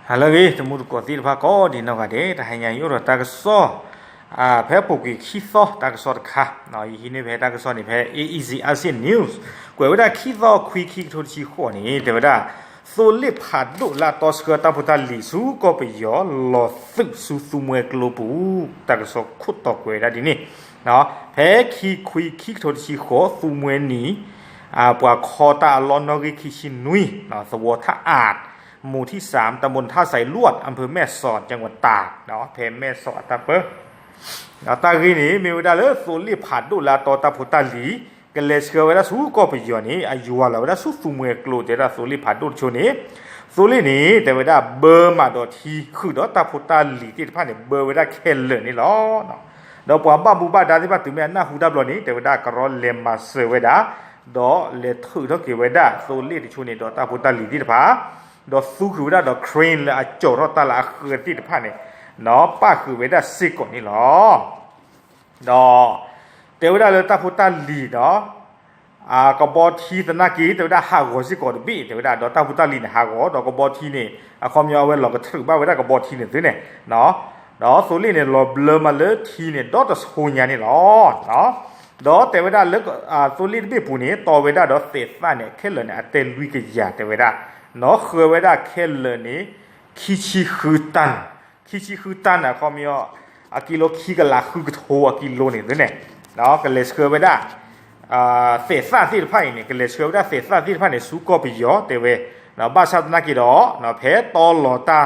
ဟါလၢအဂ့ၤ တံၤသကိးသ့ၣ်တဖၣ်ကိးဒံးနီၢ်ဂၤဒဲး, တဟါညါအံၤအိၣ်ဒီးတၢ်ကစီၣ် ဖဲအပူၤကွံာ်ခံသီတၢ်ကစီၣ်တခါ, ယဟံးန့ၢ်ဖဲတၢ်ကစီၣ်န့ၣ် ဖဲ A E Z Asia News ကွဲးဝဲဒၣ်ခံသီခွံ ခံကထိတဆံဃိးန့ၣ် တဲဝဲဒၣ် သိလ့ၣ်ဖးဒိၣ်လၢအတီဆှၢတၢ်ဖိတၢ်လံၤဆူကီၢ်ပယီၤ လီၤသုးဆူသူမှဲကျိပူၤ, တၢ်ကစီၣ်ခိၣ်တီကွဲးဝဲဒၣ်ဒ်န့ၣ်, ဖဲခံခွံ ခံကထိတဆံဃိး သူမှဲနံၤ ပှၤခီတၢ်အလီၢ်နီၣ်ဂံၢ်ခံဆံနွံ, သဝီထၣ်အး မူၤထံၣ်စၣ် တၢ်မူၤထၣ်စဲးလွတ်ၣ် အၣ်ဖၢၣ်မဲၢ်စီး ကၠဲးဝတၢ်, ဖဲမဲၢ်စီးအတၢ်ပၢ တၢ်ဂ့ၢ်န့ၣ် မ့ၢ်ဝဲဒၣ်လၢသိလ့ၣ်ဖးဒိၣ်လၢအတီတၢ်ဖိတၢ်လံၤ ကလဲၤဆှၢဝဲဒၣ်ဆူကီၢ်ပယီၤန့ၣ် အယွၤလီၤဝဲဒၣ်ဆူသူမှဲကျိ တဲဝဲဒၣ်သိလ့ၣ်ဖးဒိၣ်တဆိန့ၣ်, သိလ့ၣ်န့ၣ် တဲဝဲဒၣ်ဘၢမးဒီးထံ ဃုာ်ဒီးတၢ်ဖိတၢ်လံၤသ့ၣ်တဖၣ်န့ၣ် ဘၢဝဲဒၣ်ခဲလၢာ်န့ၣ်လီၤ. ဒီးပှၤဘၣ်မူဘၣ်ဒါသ့ၣ်တဖၣ်တုၤမ့ၢ်အနၢ်ဟူတၢ်ဘျီန့ၣ် တဲဝဲဒၣ်ကရီလဲၤမၤစၢၤဝဲဒၣ်, ဒီးလဲၤထုးထီၣ်က့ၤဝဲဒၣ်သိလ့ၣ်တဆိန့ၣ်ဒီးတၢ်ဖိတၢ်လံၤသ့ၣ်တဖၣ် ဒီးသူဃုာ်ဝဲဒၣ်ဒီး crane လၢအကၠီၤထီၣ်တၢ်လၢအဃၢၤသ့ၣ်တဖၣ်န့ၣ် ပၣ်ဃုာ်ဝဲဒၣ်စ့ၢ်ကီးန့ၣ်လီၤ. ဒီးတဲဝဲဒၣ်လၢတၢ်ဖိတၢ်လံၤဒီး ကဘီထံသနာ်က့ တဲဝဲဒၣ်ဟးဂီၤစ့ၢ်ကီးတဘ့ၣ် တဲဝဲဒၣ် ဒီးတၢ်ဖိတၢ်လံၤန့ၣ် ဟးဂီၤ ဒီးကဘီထံန့ၣ် အခီပညီအဝဲလီၤကတြူာ်ဘၣ်ဝဲဒၣ်ကဘီထံန့ၣ်သုန့ၣ်, ဒီးသိလ့ၣ်န့ၣ် လီၤဘျၢမးလၢထံန့ၣ် ဒီတဆိညါန့ၣ်လီၤ. ဒီးတဲဝဲဒၣ်လၢ သိလ့ၣ်တဘ့ၣ်ပူၤန့ၣ် တီဝဲဒၣ်ဒီးသဲးသၣ်န့ၣ် ခဲလၢာ်န့ၣ် အတဲလွံၢ်ကယၤ တဲဝဲဒၣ်, နီၣ်ဃၢဝဲဒၣ်ခဲလၢာ်န့ၣ် ခံဆံဃုတၢၣ်, ခံဆံဃုတၢၣ်န့ၣ် အခီပညီ အကံလိခံကလးဃုကထိအကံလိန့ၣ်သုန့ၣ်, ကလဲၤဆှၢဝဲဒၣ် သဲးသၣ်သ့ၣ်တဖၣ်အံၤန့ၣ် ကလဲၤဆှၢဝဲဒၣ်သဲးသၣ်သ့ၣ်တဖၣ်န့ၣ် ဆူကီၢ်ပယီၤ တဲဝဲ, ဘၣ်ဆၣ်သနာ်က့ဒီး ဖဲတီလီၤတၢ်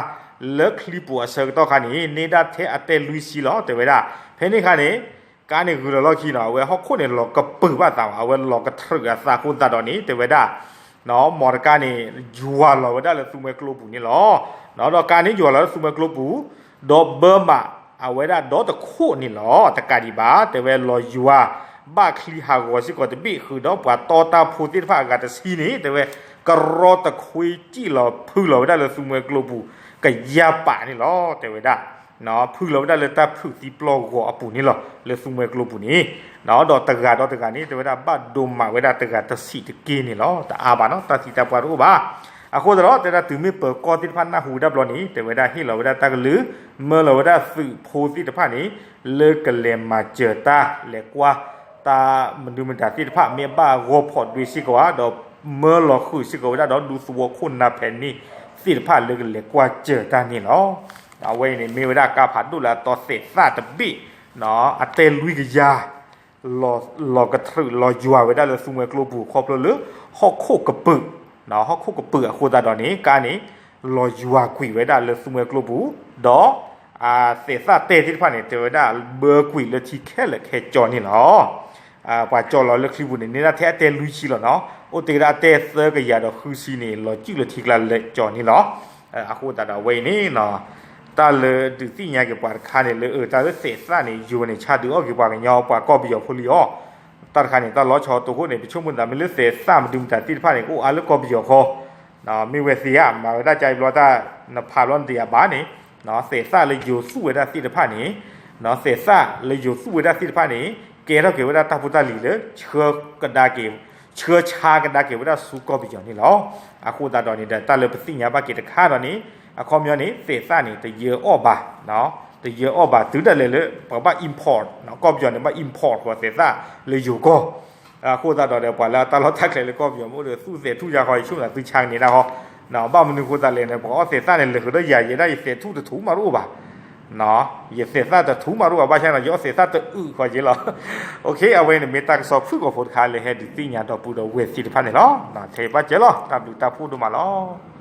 လၢချံပူၤအဆၢကတီၢ်ခါန့ၣ် န့ၢ်ဒၣ်ထဲအတဲလွံၢ်ဆံလီၤ တဲဝဲဒၣ်, ဖဲန့ၣ်အခါန့ၣ် ကါန့ၣ်ဂုၤလီၤလီၢ်ခံန့ၣ် အဝဲဟီၣ်ခိၣ်န့ၣ် လီၤကပုာ်ဘၣ်သးဘၣ် အဝဲလီၤကတြူာ်အသးအဃိသတးဒီးန့ၣ် တဲဝဲဒၣ် မီတကါန့ၣ် ယွၤလီၤဝဲဒၣ်လၢသူမှဲကျိပူၤန့ၣ်လီၤ. ဒီးကါန့ၣ်ယွၤလီၤလၢသူမှဲကျိပူၤ ဒီးဘၢမးအဝဲဒၣ်ဒီတခိၣ်န့ၣ်လီၤ. တကးဒံးဘၣ် တဲဝဲလီၤယွၤ ဘၣ်ချံဟးဂီၤစ့ၢ်ကီးတဘ့ၣ် ဃုာ်ဒီးပှၤတီတၢ်ဖိသ့ၣ်တဖၣ်အဂၤတဆံန့ၣ် တဲဝဲ ကရီတခွ့စံၣ်လီၤဖုလီၤဝဲဒၣ်လၢသူမှဲကျိပူၤ ကယၤပာ်န့ၣ်လီၤ တဲဝဲဒၣ် ဖုလီၤဝဲဒၣ်လၢတၢ်ဖုးသံပျီၢ်ဂီၤအပူၤန့ၣ်လီၤ လၢသူမှဲကျိပူၤန့ၣ်, ဒီးတဂၤဒီးတဂၤန့ၣ် တဲဝဲဒၣ်ဘၣ်ဒိမးဝဲဒၣ်တဂၤတဆံးတက့ၢ်န့ၣ်လီၤ. တအါဘၣ်နီၤ တၢ်သံတၢ်ပှၢ်တအိၣ်ဘၣ်. အဃိသတးဒီး တဲဒၣ်တုၤမ့ၢ်ပၢၤကီၢ်သ့ၣ်တဖၣ်နၢ်ဟူဝဲဒၣ်ဘျီန့ၣ် တဲဝဲဒၣ်ဟ့ၣ်လီၤဝဲဒၣ်တၢ်ကလုၢ် မၢလီၤဝဲဒၣ်သုးဖိသ့ၣ်တဖၣ်န့ၣ် လၢကလဲၤမၤစၢၤတၢ် လဲၤကွၢ်တၢ်မနုၤမတၤသ့ၣ်တဖၣ် မ့ၢ်ဘၣ်ဂီၢ်ဖီၣ်ဒွဲစ့ၢ်ကီးဧါ ဒီးမၢလီၤဃုာ်စ့ၢ်ကီးဝဲဒၣ်ဒီးဒူသဝီခိၣ်နၢ်ဖဲန့ၣ်သ့ၣ်တဖၣ်လၢကလဲၤကွၢ်စၢၤတၢ်န့ၣ်လီၤ. အဝဲအံၤန့ၣ် မ့ၢ်ဝဲဒၣ်ကါဖးဒိၣ်လၢအတီသဲးသၣ်တဘ့ၣ် အတဲလွံၢ်ကယၤ လီၤကတြူာ်လီၤယွၤဝဲဒၣ်လၢသူမှဲကျိပူၤခီဖျိလၢ ဟီၣ်ခိၣ်ကပုာ်, ဟီၣ်ခိၣ်ကပုာ်အဃိသတးဒီးန့ၣ် ကါန့ၣ် လီၤယွၤကွံာ်ဝဲဒၣ်လၢသူမှဲကျိပူၤ, ဒီး သဲးသၣ်တဲသ့ၣ်တဖၣ်န့ၣ် တဲဝဲဒၣ်ဘၢကွံာ်လၢထံခဲလၢာ်ခဲကၠီန့ၣ်လီၤ. ပှၤကၠီလီၤလၢချံပူၤန့ၣ် န့ၢ်ဒၣ်ထဲအတဲလွံၢ်ဆံလီၤနီၤ, အိၣ်တ့ၢ်ဝဲဒၣ်အတဲသၢကယၤဒီးဃုဆံန့ၣ် လီၤစုၣ်လၢထံကျါလၢကၠီန့ၣ်လီၤ. အဃိသတးဒီးအဝဲအံၤန့ၣ် တၢ်လၢဒုးသ့ၣ်ညါက့ၤပှၤတခါန့ၣ် လၢအတၢ်လၢသဲးသၣ်န့ၣ် ယိၤန့ၣ် ဆါဒုးအီၣ်က့ၤပှၤကညီပှၤကီၢ်ပယီၤဖိလံအီၤ, တၢ်တခါန့ၣ် တၢ်လီၤဆီတိာ်ခိၣ်န့ၣ် ပဆိကမိၣ်သးမ့ၢ်လၢသဲးသၣ်မနုၤမတၤသ့ၣ်တဖၣ်န့ၣ် ကအိၣ်အါလၢကီၢ်ပယီၤခီ မ့ၢ်ဝဲသ့ဧါ မၤဝဲဒၣ်ကါအံၤဘျီတၢ် နဖးဘျီနတယာ်ဘၣ်န့ၣ်, သဲးသၣ်လၢယိၤသူၣ်ဝဲဒၣ်သ့ၣ်တဖၣ်န့ၣ်, သဲးသၣ်လၢယိၤသူၣ်ဝဲဒၣ်သ့ၣ်တဖၣ်န့ၣ် ကဲထီၣ်က့ၤဝဲဒၣ်တၢ်ဖိတၢ်လံၤလၢ ဆှၢကဒါက့ၤ, ဆှၢဆါကဒါက့ၤဝဲဒၣ်ဆူကီၢ်ပယီၤန့ၣ်လီၤ. အဃိသတးဒီးန့ၣ်ဒီး တၢ်လၢပသ့ၣ်ညါဘၣ်က့ၤတခါဒီးန့ၣ် အခီပညီန့ၣ် သဲးသၣ်န့ၣ် တယၢအီၣ်ဘၣ်, တယၢအီၣ်ဘၣ် တုၤဒၣ်လဲာ်လၢ ပှၤဘၣ် import ကီၢ်ပယီၤန့ၣ် ဘၣ် import ဃီသဲးသၣ်လၢယိၤကီၢ် အဃိသတးဒီး ပှၤလၢအတၢ်လီၢ်တၢ်ကျဲလၢကီၢ်ပယီၤမ့ၢ်အိၣ်ဒီး သူၣ်သဲးထူၣ်ယါဃီ ယဆိကမိၣ်သးသုဆါကန့ၢ်ဒၣ်ဃီ, ဘၣ်မနုၤအဃိသတးလဲၣ်န့ၣ် ပှၤအီၣ်သဲးသၣ်န့ၣ် လဲၤဃုာ်ဒီးယၤယဲဒၣ် ယသဲးထူၣ်တထူၣ်မးတအိၣ်ဘၣ်, ယသဲးသၣ်တထူၣ်မးတအိၣ်ဘၣ် ဘၣ်ဆၣ်န့ၣ် ယအီၣ်သဲးသၣ်တအုၣ်ဃီက့လီၤ. အဝဲန့ၣ်မ့ၢ်တၢ်ကစီၣ်ဖုၣ်ကိာ်ဖိတခါလၢ ဟဲဒုးသ့ၣ်ညါဒီပုၢ်ဒီဝဲၢ်သ့ၣ်တဖၣ်န့ၣ်လီၤ. ထဲဘၣ်ကဲလီၤ တၢ်ဘျုးတၢ်ဖှိၣ်ဒိၣ်မးလီၤ.